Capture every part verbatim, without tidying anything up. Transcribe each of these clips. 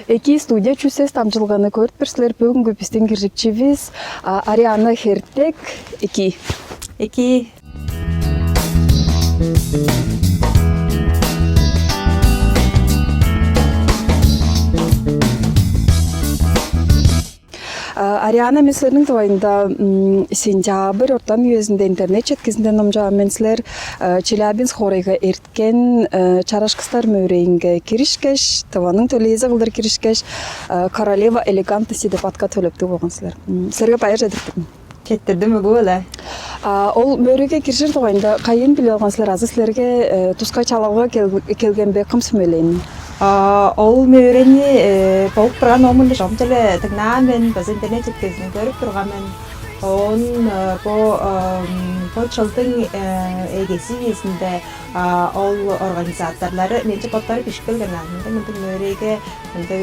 Эки, студия «Чүс эс» дамчыдылганы көрүп тур силер. Бөгүнгү бистиң киржикчивис Ариана Хертек. Эки. Эки. Ариана, мен силерниң дугайында сентябрь ортан үезинде интернет четкизинде номчаан мен. Силер Челябинск хоорайга эрткен чараш кыстар мөөрейинге киришкеш, Тываның төлээзи кылдыр киришкеш, «Королева элегантности» деп атка төлептиг болган силер. Силерге байыр чедирип тур мен. Четтирдим, улуу-биле. А ол мөөрейге киржир дугайында кайыын билип алган силер, азы силерге тускай чалалга келген бе, кым сүмелээн? А ол мөөрейни болуп турган, ооң мурнунда чогум черле дыңнаан мен, база интернет четкизин көрүп турган мен. Оон бо бо чылдың эгези үезинде ол организаторлары менче боттары бижип келген, мындыг мындыг мөөрейге мындыг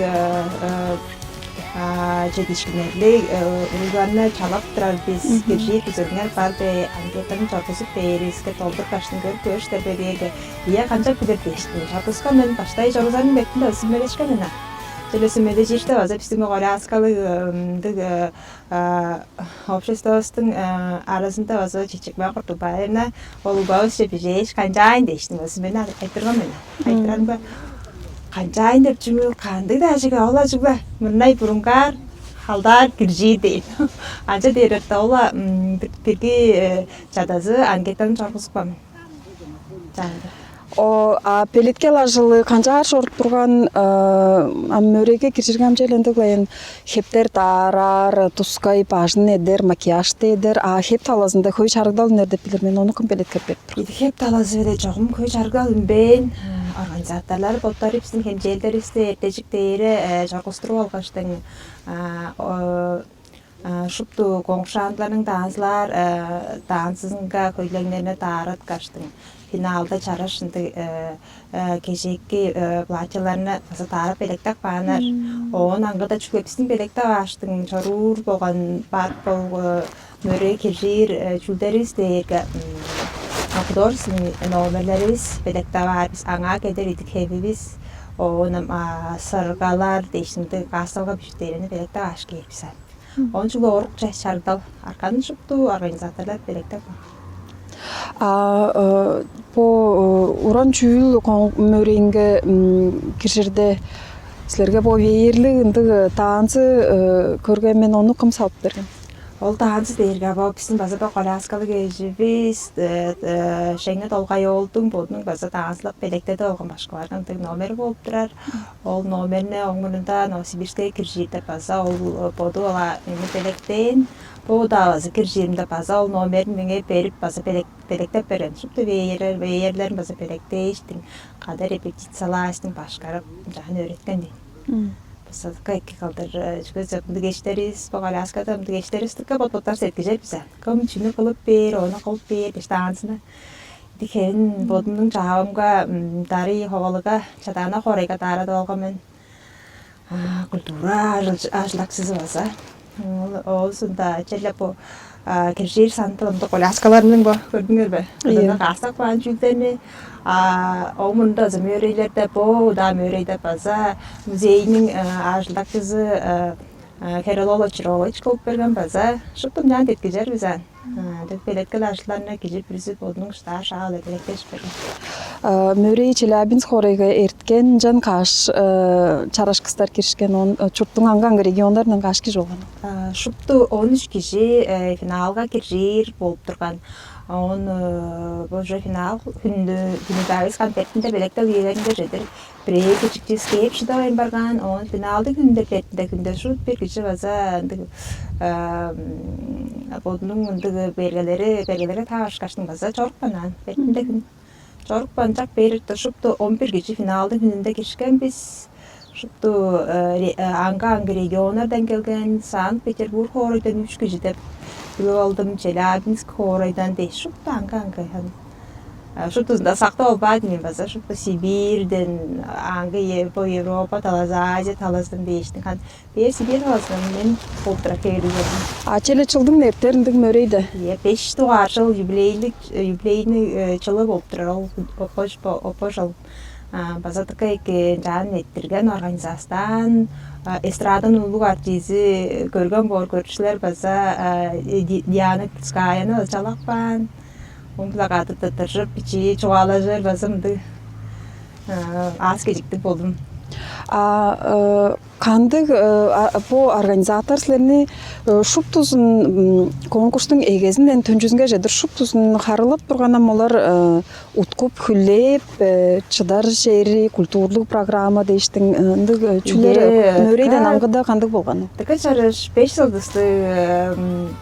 чедиишкиннерлиг уругларны чалап турар бис, киржир күзелиңер бар бе, анкетаны чоргузуп бээривиске, долдургаштың көрүп көөр силер бе дээрге, ийе, канчап билир дээштиң. Чоргускан мен, баштай чоргузарының бетинде сүмелешкен мен. Черле сүмележирде база бистиң коляскалыг ындыг обществовустуң аразында база Чечекмаа Куртугбаевна, ол угбавысче бижээш, канчаайн дээштиң, сүмени айтырган мен. Айтырарымга, канчаайн деп чүве, кандыг-даа чүве, ол-ла чүгле мурнай бурунгаар халдаар киржир дээн. Анча дээр эрте, ол-ла бирги чадазы анкетаны чоргузупкан. Чаңды. О, а белеткел ажылы канчаар чоруп турган? Ам мөөрейге киржирге ам чел ындыг-ла ээн, хептер даараар, тускай бажын эдер, макияжты эдер, а хеп талазында хөй чарыгдал үнер деп билир мен, ону кым белеткеп берип турган? Хеп талазы-биле чогум хөй чарыгдал үнмээн. Организаторлар боттары бистиң хемчээлдеривисти эртежик дээре чоргустуруп алгаштың, шупту коңгу-шаандыларның танцылаар танцызынга хөйлеңнерни даараткаштың, финалда чараш ындыг кежээки платьяларны база даарап белеткеп кааннар. Оон аңгыда чүгле бистиң белеткеп ааштың чоруур болган бар болгу мөөрейге киржир чүүлдеривис дээрге художественный номерлеривис белеткеп аар бис, аңаа кедер идик-хевивис, оон ам сыргалар дээш ындыг каасталга бижип дээрени белеткеп ааш кээр бис аан. Оон чүгле орукче чарыгдал, артканын шупту организаторлар белеткеп каан. А бо уран чүүл мөөрейинге киржирде силерге бо веерлиг ындыг танцы көрген мен, ону кым салып берген? Ол танцы дээрге бо бистиң база бо коляскалыг эживис Шеңне Долгай-оолдуң бодунуң база танцылап белеткедип алган башкыларның ындыг номери болуп турар. Ол номерни оң мурнунда Новосибирскиге киржирде база ол боду ала мени белектээн. Бо удаа база киржиримде база ол номерин меңээ берип, база белек-, белеткеп берген. Шупту веерлер, веерлерин база белеткээштиң, кады репетициялааштың, башкарып, ынчаар өөреткен дээн. База дыка эки кылдыр, чүге дизе мындыг эштеривис, бо коляскада мындыг эштеривис дыка бот-боттарывыс эрткижер бис аан. Кым чүнү кылып бээр, ону кылып бээр дээш, танцыны. Идик-хевин бодумнуң чаавамга, Дарый Ховалыга, Чадаана хоорайга даарадып алган мен. Культура ажыл-, ажылдакчызы база. Ол, оозунда черле бо киржир санында ындыг коляскаларның бо, көрдүңер бе? Ийе. Ынча каастап каан чүүлдерни, ооң мурнунда база мөөрейлерде, бо удаа мөөрейлерде база музейниң ажылдакчызы Херол-оол Очур-оолович кылып берген, база шупту мынчаар деткижер бис аан. Дег белеткел ажылдарны кижи бүрүзү бодунуң шыдаар шаа-биле белеткежип берген. Мөөрей Челябинск хоорайга эрткен, ынчан каш чараш кыстар киришкен, оон чурттуң аңгы-аңгы регионнарындан каш кижи болган? Шупту он үч кижи финалга киржир болуп турган. Оон бо уже финал хүнү, хүнү-даа эвес, концертинде белеткел үелеринге чедир бирээ киржикчивис кээп шыдавайн барган. Оон финалдыг хүнде, бертинде хүнде шуут бир кижи база ындыг бодунуң ындыг бергелери, бергелерге таварышкаштың база чорупкан аан. Бертинде хүн чорупкан, чак бээр эрте шупту он бир кижи финалдыг хүнүнде киришкен бис. Шупту аңгы-аңгы регионнардан келген, Санкт-Петербург хоорайдан үш кижи деп билип алдым, Челябинск хоорайдан дээш, шупту аңгы-аңгы. Шуптузунда сактып албаадым мен база, шупту Сибирьден, аңгы бо Европа талазы, Азия талазыдан дээштиң. Хан бээр Сибирь талазындан мен болуп турар кегелиг көрдүм. А черле чылдың эртер ындыг мөрейде? Ийе, беш дугаар чыл, юбилейлик, юбилейный чылы болуп турар ол, опо, опо чыл. База дыка эки ынчаан эрттирген организастаан, эстраданын улуг артизи көрген боор көрүкчүлер база Диана Кульскаяны база чалап каан. Оон-биле кады тыртыржып, бичии чугаалажыр база мындыг аас кежиктиг болдум. А кандыг бо организатор силерни шуптузун, конкурстуң эгезинден төнчүзүнге чедир шуптузун харылап турганам, олар уткуп хүлээп, чыдар чери, культурлуг программа дээштиң, ындыг чүлер мөрейден аңгыда кандыг болган? Дыка чарыш беш сылдыстыг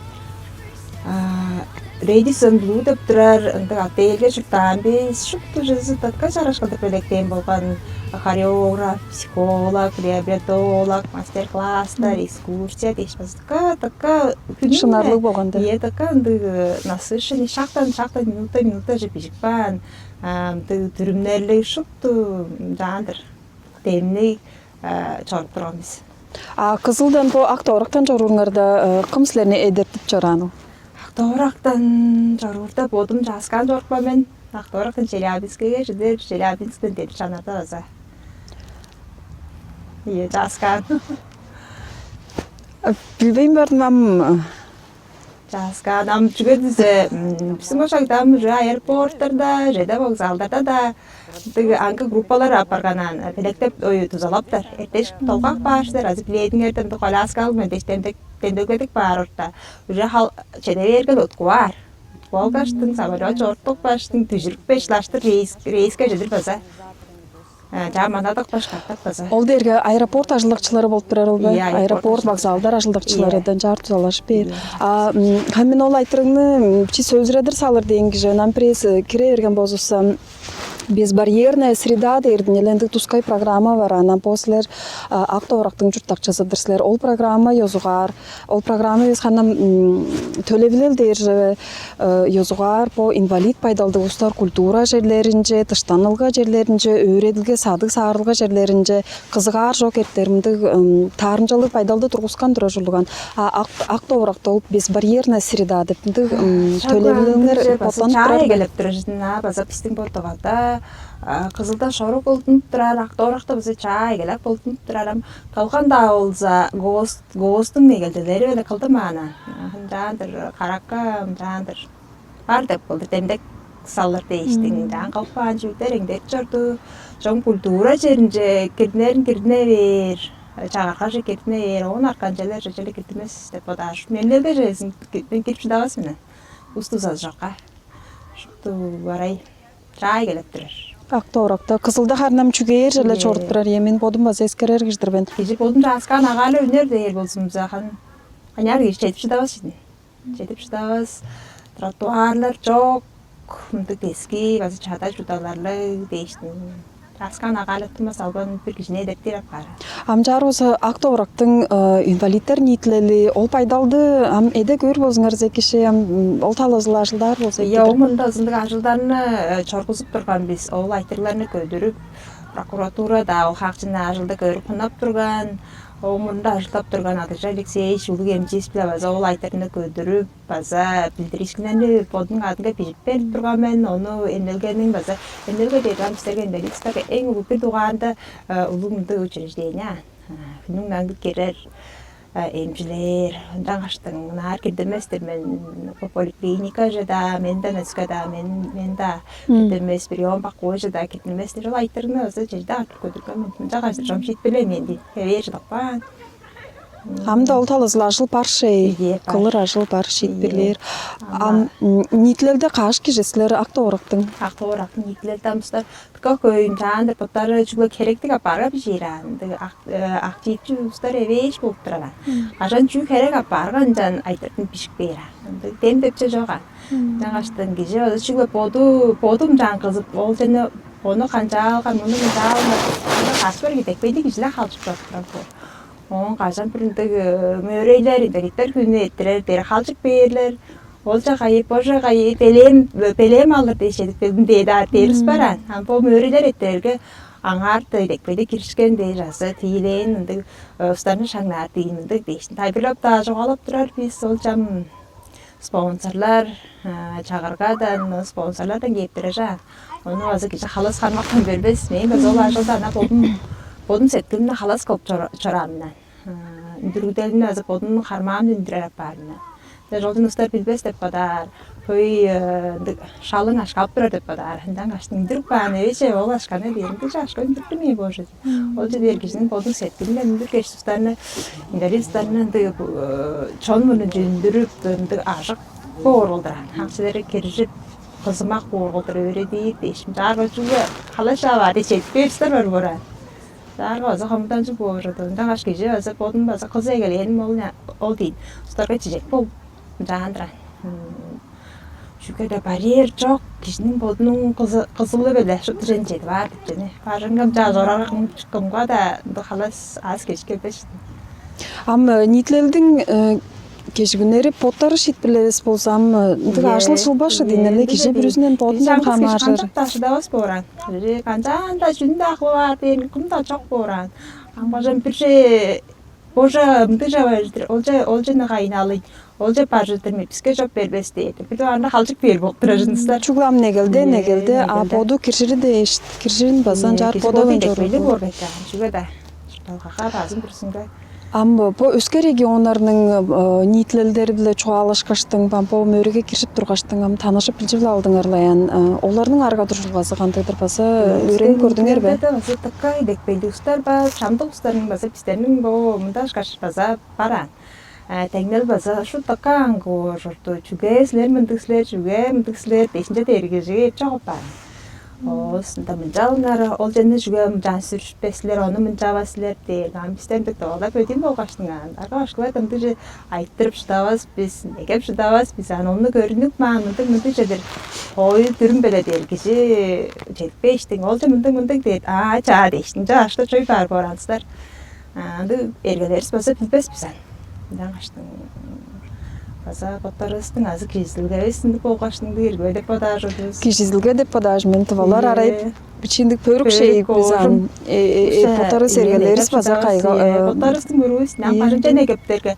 Редисон Блу деп турар ындыг отельге чурттаан бис. Шупту чүзү дыка чараш кылдыр белектээн болган: хореограф, психолог, реабилитолог, мастер-класстар, экскурсия дээш база дыка дыка шынарлыг болган да. Ие дыка ындыг насыщенный, шактан шактан минута минутаже бижип каан ындыг дүрүмнерлиг, шупту ынчаандыр демниг чоруп турган бис. А Кызылдан бо Ак-Довурактан чорууруңарда кым силерни эдертип чорааныл? Ак-Довурактан чоруурда бодум чааскаан чорупкан мен. Ак-Довурактан Челябинскиге чедир, Челябинсктен Тепчанарда база. Ие, чааскаан. Билбейн бардым ам. Чааскаан ам чүге дизе, биздиң ошак ам уже аэропорттарда, чеде вокзалдарда-даа аңгы группалар апарганан белектеп, ой, дузалаптар. Эртеш толгак баар силер, азы билээдиңерден коляска алып, мендештен демдегледик баар орта. Уже хал чеде бээрген уткуваар. Уткуп алгаштың, самолет чорттук баштың, дүжүрүп беш лаштыр рейс, рейске чедир база. Чаа манадык башкартып база. Ол дээрге аэропорт ажылдакчылары болуп турар ол бе? Иә, аэропорт, вокзалдар ажылдакчыларыдан чаар тузалашып бээр. А хан мен ол айтырыгны чи сөөлзүредир салыр дээн кижи ынам бирээс кире берген болзувусса, безбарьерная среда дээрдин эле ындыг тускай программа бар. Анан бо силер Ак-Довурактың чурттакчызы-дыр силер. Ол программа ёзугаар, ол программа эвес ханам төлевилел дээр же ёзугаар бо инвалид байдалдыг улустар культура черлеринче, дыштанылга черлеринче, өөредилге, садыг-саарылга черлеринче кызыгаар чок эртер мындыг таарымчалыг байдалды тургускан турар ужурлуган. А Ак-Довуракта ол безбарьерная среда деп мындыг төлевилелиңер боттанып турар бе? Чаа эгелеп турар чүзүн, а база бистиң бо Тывада, Кызылда шорук болдунуп турар, Ак-Довуракта база чаа эгелеп болдунуп турар. Ам калган-даа болза ГОС, ГОСтуң негелделери-биле кылдым аан. Ынчаандыр каракка, ынчаандыр бар деп кылдыр демдек салыр дээштиң. Ынчаан кылып каан чүүлдер эңдерик чорду. Чон культура черинче кирнерин кирдине бээр, чагыргаже кирдине бээр, оон арткан черлерже черле кирдинмес деп бодаар. Мен элге чезин кирип шыдавас мен. Усту сазы чокка. Шупту барай. Чаа эгелеп турар. Ак-Довуракта, Кызылда харын ам чүгээр черле чоруп турар, ийе, мен бодум база эскерер кижи-дир мен. Кижи бодум чааскаан агаалы үнер дээр болзумза, хан аняр кижи чедип шыдавас чүве. Чедип шыдавас. Тротуарлар чок, мындыг дески база чада чудаларлыг дээштиң. Чааскаан агаалы тымас албан бир кижини эдертир апаар. Ам чаар болза Ак-Довурактың инвалидтер ниитилели ол байдалды ам эде көөр болзуңар, эки ше, ам ол талазы-ла ажылдаар болза эки-дир. Ийе, ол мурнунда ызындыг ажылдарны чоргузуп турган бис. Ол айтырларны көдүрүп, прокуратура-даа ол хаакчыны ажылды көрүп хунап турган. Ол мурнунда ажылдап турган Адыжы Алексеевич Улуг-Эмчиевич-биле база ол айтырны көдүрүп, база билдиришкиннерни бодунуң адынга бижип берип турган мен. Ону эмнелгениң база, эмнелге дээрге ам бистерге, инвалидтерге, эң улуг бир дугаанда улуг мындыг учреждение. Хүннүң наңгы кирер эмчилер, ынчангаштың ынаар кирдинмес-тир мен, поликлиникаже-даа, менден өске-даа, мен, мен-даа кирдинмес, приём покояже-даа кирдинмес-тир. Ол айтырыгны база чеже-даа артып көдүрген мен. Ынчангаш чом шиитпирлээн мен дии, эвээр чыдып каан. Ам-даа ол талазы-ла ажыл бар шей, кылыр ажыл бар, шиитпирлээр. Ам ниитилелде каш кижи силер Ак-Довурактың? Ак-Довурактың ниитилелде ам бистер дыка хөй, ынчаандыр боттары чүгле херектиг апаарга бижиир аан. Ындыг активчи улустар эвээш болуп турар аан. Кажан чүү херек апаарга, ынчан айтыртын бижип бээр аан. Ындыг дем деп чүве чок аан. Ынчангаштың кижи база чүгле боду, бодум чаан кызып, ол чүвени, ону канчаалган, муну мынчаалган, анда каш бир кидек бедик кижилер халчып чоруп турар боор. Оон кажан бир ындыг мөөрейлер, инвалидтер хүнү эрттирер дээр, халчып бээрлер. Олча кайы, боже кайы, белээм, белээм алыр дээш чедип келдим дээди аар дээрис бар аан. Ам бо мөөрейлер эрттерге аңаар-даа идепкейлиг киришкен дээш азы тиилээн ындыг устарны шаңнаар диин ындыг дээштин тайылбырлап-даа чугаалап турар бис. Ол чам Спонсорлар, чагыргадан, спонсорлардан кээп турар аан. Ону база кижи халас кармактан бербес. Мен база ол ажылда ана бодум бодум сеткилимни халас кылып чораамдан, үндүргүделимни база бодумнуң кармаамны үндүрер апаарымдан. Даже ол устар билбес деп бодаар, хөй ындыг шалың ашкап турар деп бодаар. Ынчан каштың үндүрүп каан эвеже ол ашканы дээринде же ашка үндүрдүм ээ боже. Ол чүдээр кижиниң бодун сеткилинден үндүр кеш тустарны, инвалидтарны ындыг чон мурнунче үндүрүп, ындыг ажык боор болдураан. Ам силерге киржип, кызымак боор болдур, өөредиир дээшим. Чаарга чүге халаш аваар дээш чедип кээпсиздер бар бораан. Чаарга база хомуданчыг боор ужурду. Ынчангаш кижи база бодун база кызы эгелээн ол ол дейн. Устарга чижек бол. Ынчаан-дыр. Чүге-даа барьер чок, кижиниң бодунуң кызылы-биле шупту чедип аар деп чүве. Бажыңгам чаа чорарга кымга-даа ындыг халас аз кежик келбес. Ам ниитилелдиң кежигүннери боттары шиитпирлевес болза, ам ындыг ажыл сылбаш дейн эле, кижи бүрүзүнүн бодундан хамааржыр. Канчап-даа шыдавас боораан. Канчаан-даа чүнү-даа кылып аар дээн кым-даа чок боораан. Ам бажам бирже божа ындыжа бажыдыр, олча олчаны кайнаалыйн, олча бажыдыр мен, биске жоп бербес дээр. Бир анда халчык бээр болуп турар ыныстар. Чуглам негелде, негелде, а боду киржири дээш, киржирин базан жаар боду ончор. Чүге да шырталгага базын бүрүсүнге. Ам бо өске регионнарның ниитилелдери-биле чугаалашкаштың, бо мөрүге киржип тургаштың, ам танышып билчип алдыңар-ла аян. Оларның арга дуржулгазы кандыгдыр база өөренип көрдүңер бе? База тыкка идекпейли устар бар, чамдык устарның база бистерниң бо мында ышкаш база бараан. Теңнел база шупту каан куужурду. Чүге силер мындыг силер, чүге мындыг силер дээшинче дээргижи чогуп баан. Оос ында мынчалыңар ол чемни чүге мынчаан сүрүшпес силер, ону мынчавас силер дээр. Ам бистер ындыг довалап өдүн болгаштыңаан. Ага башкылар ындыгже айттырып шыдавас бис, негеп шыдавас бис, ан ону көрүнүп маан мындыг мындыг чедир. Ой дүрүм беле дээр кижи чедип бээштиң. Ол же мындыг мындыг дээр. Аа чаа дээштиң. Чаа ашта чой баар боранстар. Андыг эргелеривис база билбес бис ан. Ынчангаштың база боттарывыстың азы кижизилгевис ындыг болгаш ындыг эргиве деп бодаажыдывыс. Кижизилге деп бодаажы мен тывалар арай бичиндик пөрүк шей бизан. Боттарывыс эргелеривис база кайга. Боттарывыстың көрүвүс нан кажынча негептерге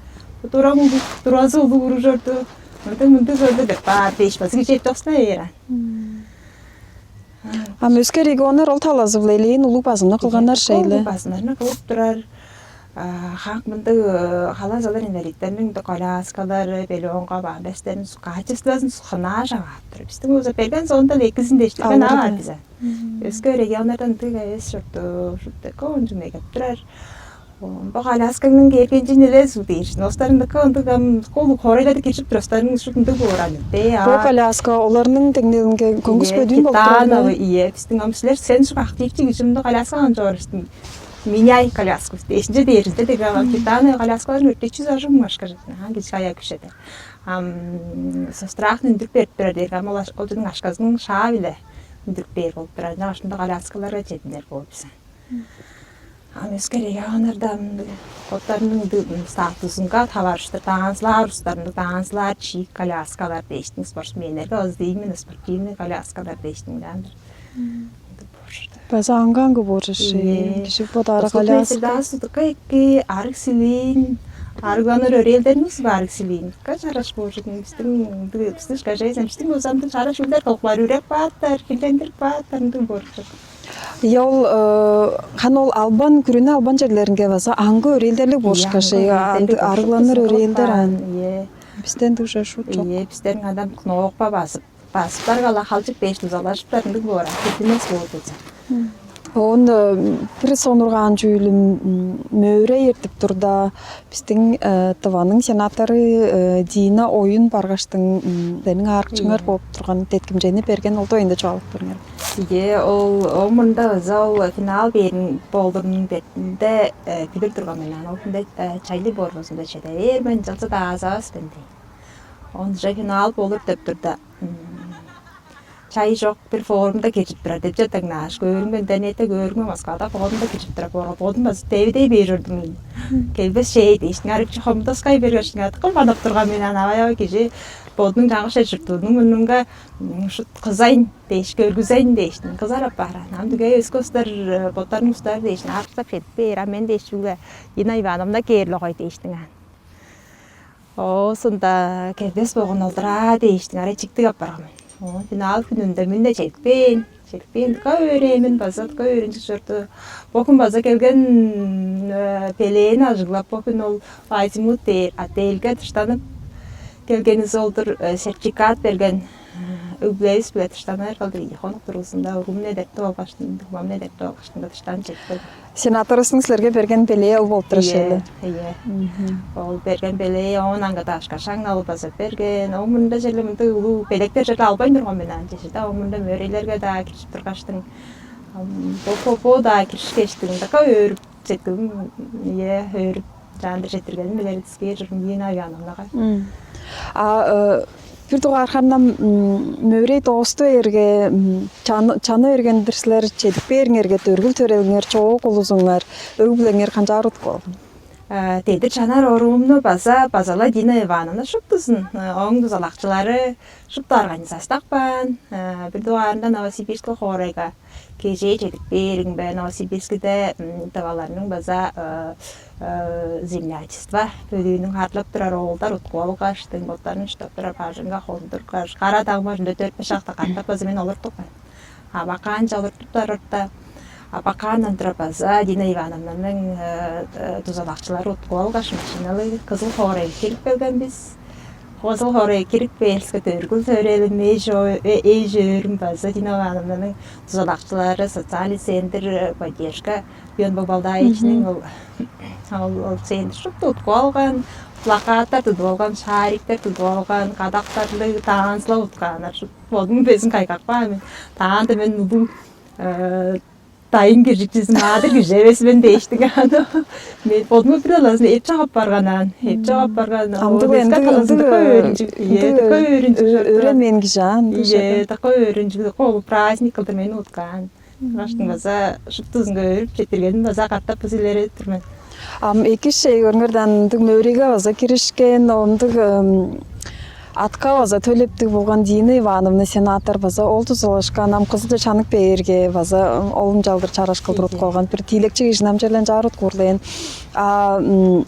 тураң туразы улуг уружорду. Мындыг мындыг көрдү деп баар дээш база кижи эптоксуна бээр ан. Ам өске регионнар ол талазы-биле элээн улуг базымны кылганнар шейле. Базымнарны кылып турар. Хак мындыг халазалар инвалидтерниң коляскалары, белеонга баан бестерин качествосын хынаа жаваап тур. Биздин болза берген соонда экизин дештирген аар бизе. Өске регионнардан ындыг эвес чорду, шупту кончуг мегеп турар. Бо коляскаңның кээргенчиин элес дээш, ностарын дыка ындыг ам кол хорайлады киржип турастарын шут ындыг бооран. Бо коляска оларның деңнелинге көңүс бөдүүн болуп турар. Ие, биздин ам силер сен шук активчи кижимди коляскаан чорустун. Меняй коляску дээшинче дээринде дег ам китаанай коляскаларын өртечи зажим ашкажыт. Ан кичи ая күшеде. Ам со страхны үндүрүп берип турар дээрге ам ол ол жының ашказының шаа биле үндүрүп бээр болуп турар. Ынчангаш мында коляскаларга чединер болуп бизен. Ам өскер аяганнарда боттарының статусунга таварыштыр даанзылаар устарынды даанзылаар чиик коляскалар дээштиң, спортсменнерге ызды именно спортивный коляскалар дээштиң даандыр. База аңгаан кы боржаши кижи бодаарга коляска. Даас тудукка эки арыг силиин, арыгланыр өрээлдерин узуп арыг силиин. Ка чараш бооржугун биздин биздин скажейсен биздин узамдын чараш үлдер кылыклар үреп бааттар, килдендирип бааттар ындыг бооржук. Я ол хан ол албан күрүнү албан черлеринге база аңгы өрээлдерлиг болушкаш арыгланыр өрээлдер ан. Бистен дужа шут жок. Ие бистерин адам кнопка басып басыптар кала халчык беш дузалашыптар ындыг боор. Кетинес боор болза. Оон бир сонургаан чүүлүм мөөрей эртип турда биздин тыванын сенатору Дина оюн баргаштың сенин аарыкчыңар болуп турган деткимчени берген ол доюнда чугаалап бериңер. Ие ол ол мурунда ыза ол финал бээрин болдурунун бетинде билип турган мен аны ол күндө чайлы боорбузунда чеде бээр мен жылчы даазабас мен дейм. Он уже финал болур деп турда чай чок бир форумда кечип турар деп четтеңнааш көөрүңме интернетте көөрүңме Москвада форумда кечип турар боорга бодум база дебидей бээр чордум мен. Келбес шей дээштиң арыкчы хомдоскай бергештиң кым банап турган мен ана авай кижи бодунуң чаңгыша чуртуунуң мурнунга кызайн дээш көргүзейн дээштиң кызар апаар ам дүгей өскө устар боттарын устар дээштиң арыксап чедип бээр а мен дээш чүгле Дина Ивановна кээрле кой дээштиң ан. Оозунда келбес болган олдураа дээштиң арай чиктиг апарган мен. Оо, финал хүнүнде мен-не чедип каан, чедип каан дыка өөрээн мен база, дыка өөрүнчүг чорду. Бо хүн база келген, э, белээни ажыглап, бо хүн ол Азимут дээр отельге дыштанып келгенивис ол-дур, э, сертификат берген, э, өг-бүлевис-биле дыштаныр кылдыр ийи хонук дургузунда уруум-не эдертип алгаштың, дуңмам-не эдертип алгаштың-даа дыштанып чедип келген. Сенаторувустуң силерге берген белээ ол болуп турар. Ийе, шейле. Ийе. Мгм. Ол берген белээ, оон аңгыда ашка-шаңналды база берген. Ооң мурнунда черле мындыг улуг белектер черле албайн турган мен аан, чеже-даа. Ооң мурнунда мөөрейлерге-даа киржип тургаштың, ам, бо-бо-бо-даа киришкештиң, дыка өөрүп четтим. Ийе, өөрүп, чаандыр четтиргеним билер дискээр чордум Дина Ивановнага. Мм. А, э, бир дугаар ханнам, м, мөөрей доосту эрге, м, чаны, чаны эрген-дир силер, чедип бээриңерге, төргүл-төрелиңер, чоок улузуңар, өг-бүлеңер канчаар уткуп алган? Э, дедир чанар оруумну база, база-ла Дина Ивановна шуптузун, э, ооң дузалакчылары шупту организастап каан. Э, бир дугаарында Новосибирск хоорайга кежээ чедип бээримге, Новосибирскиде, м, тываларның база, э, э, землячество бөлүүнүң харлап турар оолдар уткуп алгаштың, боттарын уштап турар бажыңга хондургаш, кара даң бажында дөрт-беш шакта катап база мен олуртуп каан. Абакан чалыртып турарда, Абакандан тура база Дина Ивановнаның, э, э, дузалакчылары уткуп алгаш, машиналыг Кызыл хоорайга кирип келген бис. Кызыл хоорайга кирип бээривиске, төргүл-төрелим, эш-өөрүм база Дина Ивановнаның дузалакчылары, социальный центр, э, поддержка Бион Бабалдаевичиниң ол, ол, ол центр шупту уткуп алган, плакаттар тудуп алган, шариктер тудуп алган, кадактарлыг танцылап уткааннар. Бодум безин кайгап каан мен. Таанда мен улуг, э, дайын киржикчизи, маадыр кижи эвес мен дээштиң аан. Мен бодумга бир алазын эп чок апарган аан. Эп чок апарган. Ам дыка, ындыг, ындыг, өөрүнчүг, ындыг, ие, дыка өөрүнчүг, өөренмээн кижи аан. Ие, дыка өөрүнчүг, дыка улуг праздник кылдыр мени уткаан. Ынчангаштың база шуптузунга өөрүп четтиргеним база катап база илередип тур мен. Ам эки шей көрүңер даан, ындыг мөөрейге база киришкен, ындыг, ым, атка база төлептиг болган Дина Ивановна сенатор база ол дузалашкан, ам Кызылче чанып бээрге база, ым, ол ынчалдыр чараш кылдыр уткуп алган. Бир тиилекчи кижини ам черле ынчаар уткуурлаан. А, м,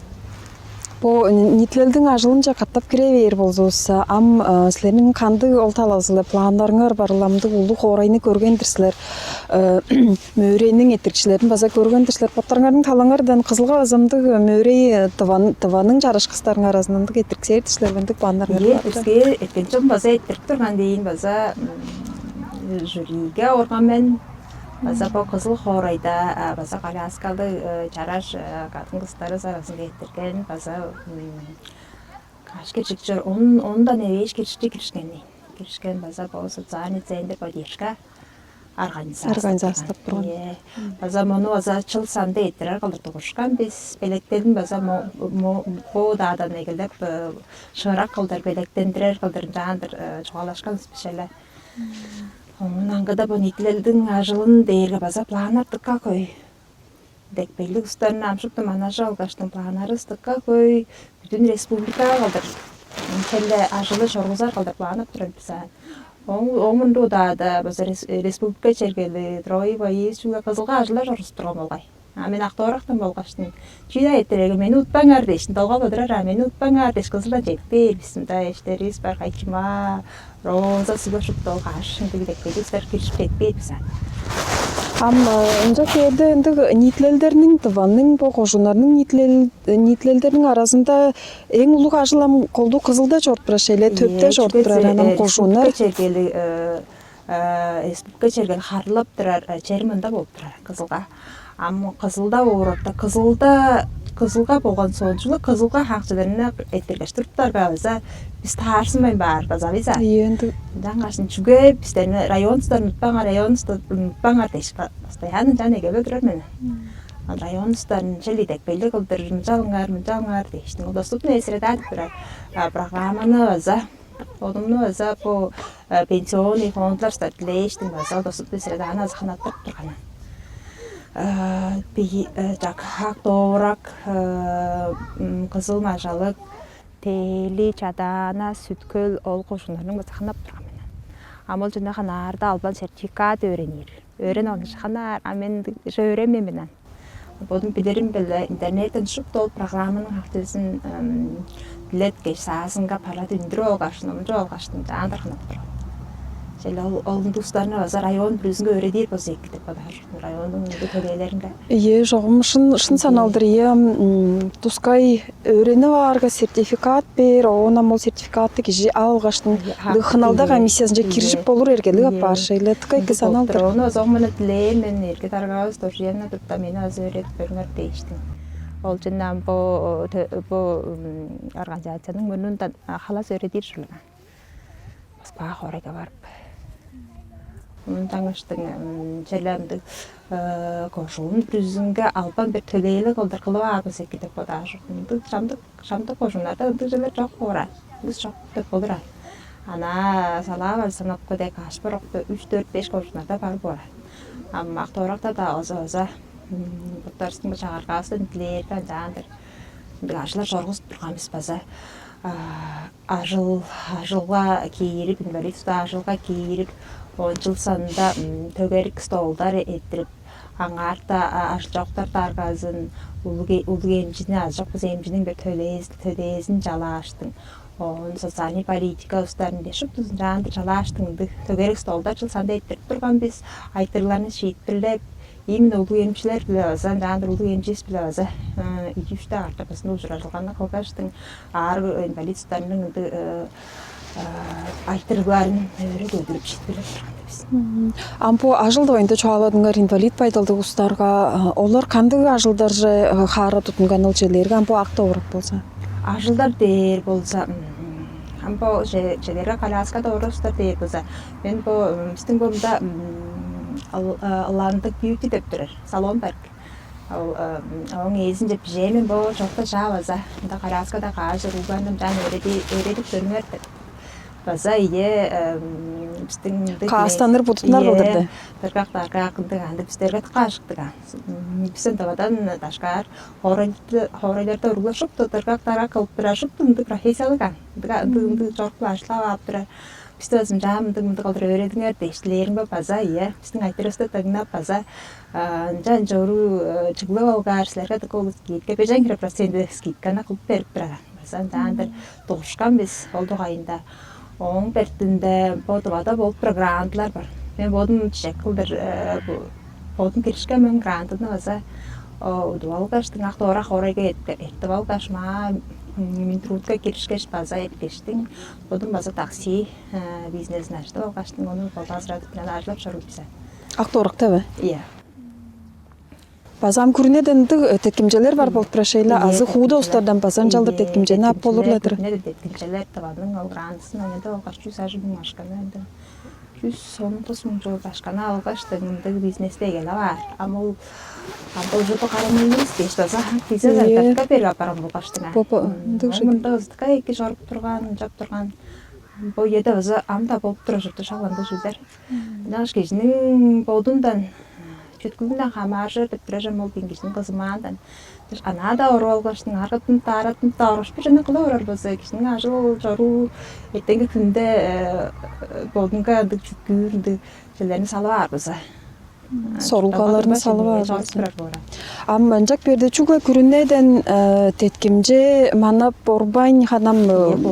бо ниитилелдиң ажылынче катап кире бээр болзувусса, ам, э, силерниң кандыг ол талазы-биле планнарыңар бар? Ам ындыг улуг хоорайны көрген-дир силер, э, мөөрейниң эрттирикчилерин база көрген-дир силер. Боттарыңарның талаңардан Кызылга база ындыг мөөрей, э, Тываның, Тываның чараш кыстарының аразында ындыг эрттириксээр-дир силер бе, ындыг планнарыңар бар бе? Ийе, биске эрткен чон база эрттирип турган дээйн база, м, жюриге орган мен. База бо Кызыл хоорайда, а, база коляскалыг, э, чараш, э, кадын-кыстарывыс аразынга эрттирген, база, м, каш киржикчи, он, ондан эвээш киржикчи киришкен дээйн. Киришкен база бо социальный центр поддержка организастап турган. Организастап турган. Ийе. База мону база чыл санында эрттирер кылдыр дугурушкан бис. Белектерин база мо-, мо-, бо удаадан эгелеп, э, шыырак кылдыр, белектендирер кылдыр ынчаандыр, э, чугаалашкан бис бишеле. Оон аңгыда бо ниитилелдиң ажылын дээрге база планнар дыка хөй. Идепкейлиг улустарны ам шупту манажып алгаштың, планнарывыс дыка хөй, бүдүн республикага кылдыр черле ажылды чоргузар кылдыр планнап турар бис аан. Ооң, ооң мурнунда удаада база рес-, республика чергели, Троево, Иис чүгле Кызылга ажылдар чоргузуп турган болгай. А мен Ак-Довурактан болгаштың, чүү-даа эрттирерге, мени утпаңар дээштиң, долгап олурар, а мени утпаңар дээш, Кызылдан чедип кээр бис, мында эштеривис бар, Кайчымаа, Роза, Сүбе, шупту ол каш ындыг идепкейлиг улустар киржип чедип кээр бис аан. Ам, э, ынча кээрде ындыг ниитилелдерниң, Тываның, бо кожууннарның ниитилел-, ниитилелдериниң аразында эң улуг ажыл ам колдуу Кызылда чоруп турар, шейле төпте чоруп турар, анам кожууннар. Республика чергели, э, э, республика чергели харылап турар, э, чер мында болуп турар, Кызылга. Ам Кызылда боор орта, Кызылда, Кызылга болган соончулуг, Кызылга хаакчыларны эрттиргеш туруптарга база бис таарзынмайн баар база бис аан. Ийе, ындыг. Ынчангаш чүге бистерни район улустарын утпаңар, район улустарын утпаңар дээш, ба-, постоянно ынчан эгелеп турар мен. Мм. Ам район улустарын черле идепкейлиг кылдыр, мынчалыңар, мынчалыңар дээштиң. Ол доступная среда деп турар, а, программаны база, бодумну база бо, э, пенсионный фондлар стартилээштиң база ол доступная среданы база ханаттырып турган. Э, бии, э, чак, Ак-Довурак, э, м, Кызыл-Мажалык, Тээли, Чадаана, Сүт-Хөл, ол кожууннарның база ханап турган мен. Ам ол чүнү ханаарда албан сертификат өөренир. Өөрен алгаш ханаар, а мен ындыг же өөренмээн мен аан. Бодум билирим биле интернеттен шупту ол программаның хартыызын дилет кеш саазынга парады үндүрүп алгаш, номчуп алгаш, ынчаан тархынап турган. Шел ол ол устарны база район бүрүзүнге өөредир болза эки деп бодаар. Районнуң ындыг төлээлеринге. Ие, жогум шын шын саналдыр ие. Тускай өөренип аарга сертификат бээр, оон ам ол сертификатты кижи алгаштың Ие, хак- хыналда ие, комиссиясынча ие. Киржип болур эргелиг Ие. Апаар шейле тыка эки Ындыг болуп саналдыр. Тур. Ону озогмуна тилээн мен эрге даргавыс Доржуевна тутта мени азы өөредип көрүңөр дээштиң. Ол чындан бу тө- бу м, организацияның мурнундан а, халас өөредир ужурлуган. Москва хорайга барып. Мындан ыштың челемдик кожуун бүрүзүнге албан бир төлээлиг кылдыр кылып аарбыз эки деп бодаажык. Ындыг чамдык чамдык кожууннарда ындыг черлер чок боор. Ындыг чок деп болур. Ана салаа бар санапкы дег каш борокто үч төрт беш кожууннарда бар боор. Ам ак тооракта да оза оза боттарыстың бу чагыргаастан дилээрден жаандыр. Ындыг ажылар чоргузуп турган бис база ажыл ажылга киирип, инвалидство ажылга киирип, он жыл санында төгерик столдар эрттирип, аңаарта ажылчоктар даргазын улуг улуг эмчини ажок бис эмчиниң бир төлээзин төлээзин чалааштың. Оон социальный политика устарын бе шуптузун жаандыр чалааштың ындыг төгерик столдар жыл санында эрттирип турган бис айтырларны шиитпирлеп, именно улуг эмчилер биле база жаандыр улуг эмчис биле база иди үчтө артыгызын ужуражылганын кылгаштың аар инвалидтарның ындыг айтырыгларын өрү көдүрүп шиитпирлеп турган бис. Ам бу ажыл дывайында чугааладыңар инвалид байдалдыг устарга олар кандыг ажылдарже хаара тутунган ылчелээрге ам бу акта орук болза? Ажылдар дээр болза ам бу челерге коляскада орустар дээр болза мен бу биздин бумда ыландык бьюти деп турар салон бар. Ол ооң ээзинче бижээмен бо чокта чаа база ында коляскада каажыр угларным жан өөредип көрүңер деп. База ийе биздин каастаныр будутунар кылдырды. Дыргак даргак ындыг анда бистерге тыкка ашыктыган. Бистен давадан дашкаар хоорайларда уруглар шупту дыргак даргак кылып турар шупту ындыг профессиялыган. Ындыг ындыг чорукпу ашлап алып турар. Бисти ызынчаа мындыг мындыг кылдыр өөредиңер дээш дилээримге база ийе биздин айтырывысты дыңнап база ынча ынча оруу чыглып алгаш силерге дыка улус скидка бежен хире проценти скидканы кылып берип турар. База ынчаандыр дугушкан бис ол дугайында. Ооң бертинде бо дывада болуп турар грантылар бар. Мен бодум чижек кылдыр бодум киришкен мен грантыны база удуп алгаш дыңак доора хоорайга эртип алгаш маа минтрудка киришкеш база эрткештиң. Бодум база такси бизнесин ажыдып алгаштың ону базырадып мынан ажылап чоруур бис. Ак дооракта бе? Iya. База ам күрүнеден ындыг теткимчелер бар болуп турар шейле азы хууда устардан база ынчалдыр теткимчени ап болур эле. Күрүнеден теткимчелер тываның ол грантысын оңеде алгаш чүс ажы муң ашканы ындан чүс он тос муң чогу ашканы алгаш ындыг бизнесте эгелеп аар. Ам ол ам ол жуду карамыйбыз дээш база бизнес артатка берип апарган болгаштың. Бо ындыг жуду. Мында ыстыкка эки чоруп турган, ынчап турган. Бо үеде база ам да болуп турар ужурду шак ындыг чүүлдер. Ынчангаш кижиниң бодундан чүткүлүнден хамааржыр деп турар чон ол кижиниң кызымаандан. Анаа-даа оруп алгаштың аргыдын дааратынып-даа оргуш бир чүнү кыла орар болза, кижиниң ажыл чоруу эртенги хүнде бодунга ындыг чүткүүр ындыг чүлерни салып аар болза. Сорулгаларын салып аар. Ам ынчак берди чүгле күрүнеден теткимче манап борбайн ханам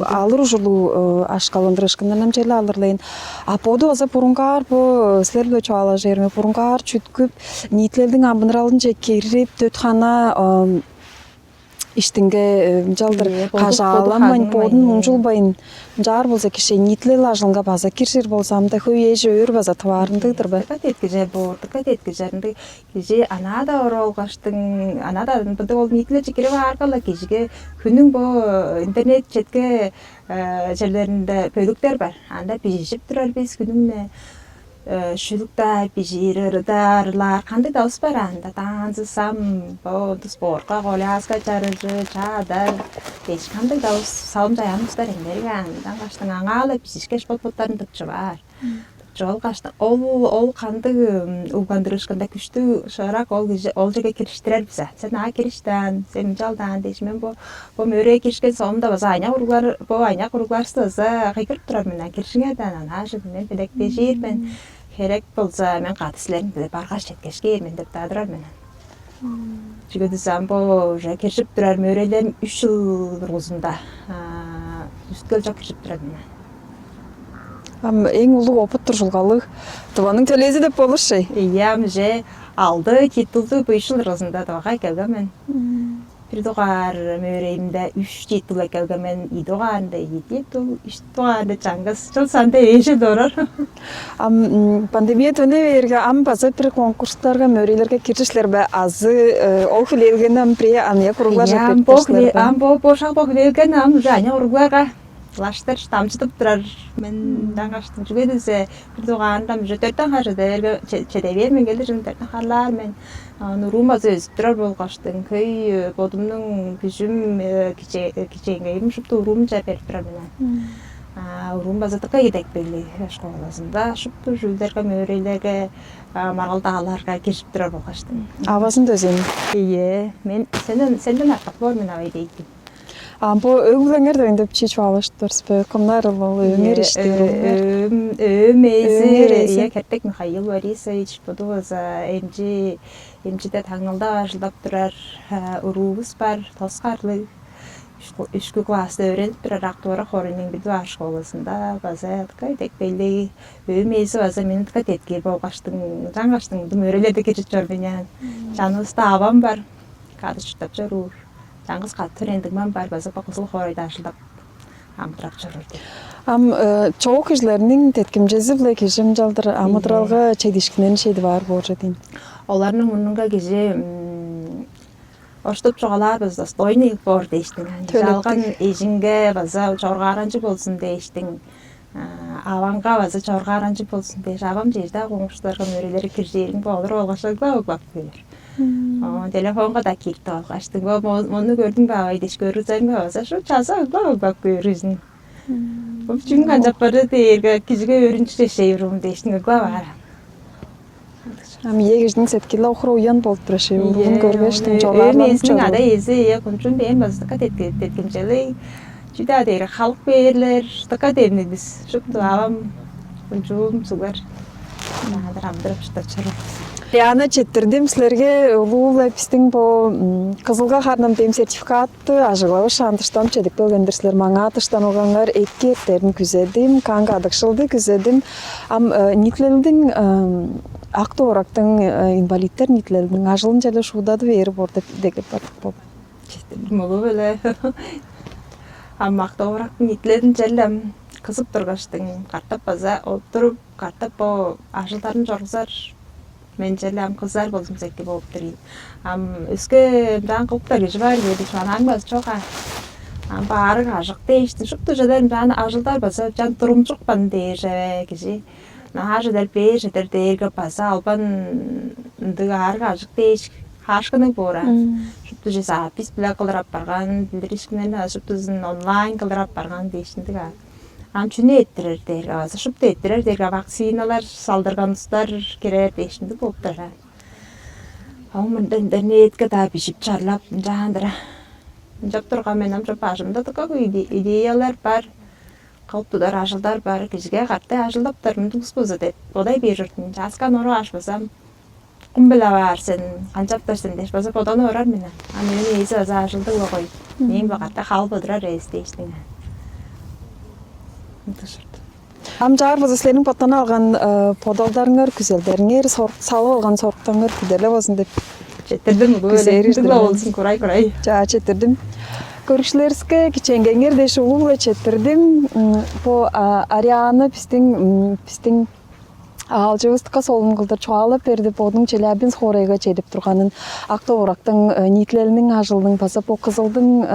алыр ужурлуг ашкаландырышкындан ам чели алырлайн. А боду база бурунгаар бу силер биле чугаалажырмы? Бурунгаар чүткүп, ниитилелдиң амбыныралынче кирип, төт хана иштинге ынчалдыр кажааламайн, бодун муңчулбайн, ынчаар болза киши ниитилел ажылынга база киржир болза, ам-да хөй эже өөр база тываарындыгдыр бе? Дыка теткиже боор, дыка теткижер ындыг кижи анаа-даа оруп алгаштың, анаа-даа мындыг ол ниитилелче кирип аарга-ла кижиге хүнүң бо интернет четке черлеринде бөлүктер бар. Анда бижижип турар бис хүнүң-не шүлүк-даа бижиир, ыры-даа ырлаар, кандыг-даа ус бар аанда, танцысам, бо спортка, коляска чарыжы, чаадар, эш кандыг-даа ус салым чаяан устар эңнериг аан, ынчангаштың аңаа-ла бижишкеш бот-боттарын тыпчып аар. Тыпчып алгаштың ол ол кандыг угландырыышкында күштүг шыырак ол кижи ол черге кириштирер бис а. Сен аа киришти аан, сен ынчалдаан дээш, мен бо Бо мөрээ киришкен соомда база аныяк уруглар, бо аныяк уругларывысты база кыйгырып турар мен, киржиңер даан, анаа чүл мен белеткежир мен, херек болза мен кады силерниң-биле баргаш четкеш кээр мен деп-даа турар мен. Чүге дээш ам бо уже киржип турар мөөрейлерим үш чыл дургузунда үсткел чок киржип турар мен. Ам эң улуг опыт туржулгалыг Тываның төлээзи деп болур шей. Ийе, ам уже алды титулду быйшыл ырызында Тывага эккелген мен. Бир дугаар мөөрейимде үч титул эккелген мен, ийи дугаарында ийи титул, үч дугаарында чаңгыс, чыл санда эжел дорор. Ам пандемия төне бээрге ам база бир конкурстарга, мөөрейлерге киржишлер бе азы ол хүлээлгени ам бирээ аныяк уруглар жеп берип каштылар бе? Ам бо бошак бо хүлээлгени ам уже аныяк уругларга лаштыр дамчыдып турар мен даңгаштың. Чүге десе бир дугаанда уже төрттен хар чеде бээр мен келдир төрттен харлаар мен. Уруум база өзүп турар болгаштың хөй бодумнуң күжүм кичээнгейим шупту уруумча берип турар мен. Уруум база дыка идек белли школазында шупту чүүлдерге мөөрейлерге маргалдааларга киржип турар болгаштың. Авазын дөзен. Ийе, мен сенден сенден артык боор мен авай дейдим. А бу өг-бүлеңер дегенде бичии чугаалашып турсуз бе? Кымнар ол өөңер ишти? Өөм өөм эзи Өөңер эзи. Ие Кертек Михаил Борисович буду база эмчи эмчиде таңылдап ажылдап турар уруубус бар, тос карлыг. Үшкү класста өөренип турар Ак-Довурак хоорайның бир дугаар школасында база дыка идек беллеги өөм эзи база мени дыка деткиир болгаштың, жаңгаштың мындым өөрелерде киржип чор мен. Чанывыста авам бар, кады чурттап чоруур. Чаңгыс катыр эндигмем бар база бо кызыл хоорайда ажылдап амдырап чоруур деп. Ам чогуу кижилерниң деткимчези-биле кижи ынчалдыр амыдыралга чедиишкиннерин шедип аар боор же дейм. Оларның мурнунга кижи оштуп чугаалаарбыз достойный боор дээштиң. Төлептиг. Жалган эжинге база чоргааранчы болзун дээштиң. Аваңга база чоргааранчы болзун дээш авам чежде коңгуштарга мөрелери киржээриң болур болгаш ыглап ыглап көөр. Телефонга да кирип алгаштың бо мону көрдүң бе авай дээш көргүзерим бе база шу чаза ыглап ыглап көөрүзүн. Бу чүң канчап барды дээрге кижиге өөрүнчү чешей урум дээштиң ыглап аар. Ам ие кижиниң сеткили охура уян болуп тура ши уруун көргештиң чогаарланып чоруур. Ада эзи ие кунчун бээн база дыка деткимчелей. Чүдаа дээри халык бээрлер дыка демнигбиз. Шупту авам кунчуум сугар. Наадыр амдырып шуптап чоруур. Диана четирдим силерге улуу-ла бистиң бо кызылга харнам дем сертификат Ты ажыглавыш андыштан чедип келгендир силер маңаа дыштанылгаңар эки эртерин күзедим, каң кадыкшылды күзедим. Ам ниитилелдиң акты орактың инвалидтер ниитилелдиң ажылын черле шуудады бээри боор деп деге бадык болду. Четтирдим улуу беле. Ам акты орактың ниитилелин черле кызып тургаштың картап база олтуруп картап бо ажылдарын чоргузар Мен черле ам кызар болзумза эки болуп тур ийин. Ам өске ынчаан кылыптар кижи бар ийе дээш, анаң база чок аа. Ам баарыг ажык дээштин шупту чеде ынчаан ажылдар база чан турумчукпан дээр чеве кижи. Наар чедер, бээр чедер дээрге база албан ындыг аарыг ажык дээш хаашкынныг боор аа. Шупту же запись биле кылыр апарган, билдиришкиннерни шуптузун онлайн кылыр апарган дээш ындыг аа. Ам чүнү эрттирер дээрге база шупту эрттирер дээрге вакциналар салдырган устар кирер дээш ындыг болуп турар. Ол мында интернетке-даа бижип чарлап ынчаандыр. Ынчап турган мен ам чоп бажымда дыка идеялар бар. Кылып тудар ажылдар бар. Кижиге катты ажылдаптар мындугус болза деп бодай бээр чордум. Чааскан орук аш базам кум биле баар сен, канчаптар сен дээш база бодону орар мен. А мээң ээзи база ажылдыг болгой. Мээң бо катты халып одурар эвес дээштиң. Ындыг чорду. Ам чаар база силерниң боттан алган бодалдарыңар, күзелдериңер, салып алган соруктарыңар бүдерлеп алзын деп четтирдим. Күзээриждир болзун курай курай. Чаа четтирдим. Көрүкчүлериске кичээнгейиңер дээш улуу-биле четтирдим. Бо Ариана биздин биздин аалчывыстыкка солун кылдыр чугаалап берди бодунуң Челябинск хоорайга чедип турганын, ак довурактың ниитилелиниң ажылының база бо кызылдың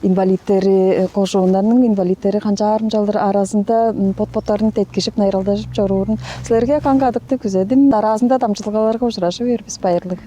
инвалидтери, кожууннарның инвалидтери канчаарымчалдыр аразында бот-боттарын теткижип, найыралдажып чоруурун. Силерге каң кадыкты күзедим. Аразында дамчылгаларга ужуражы бээр бис. Байырлыг.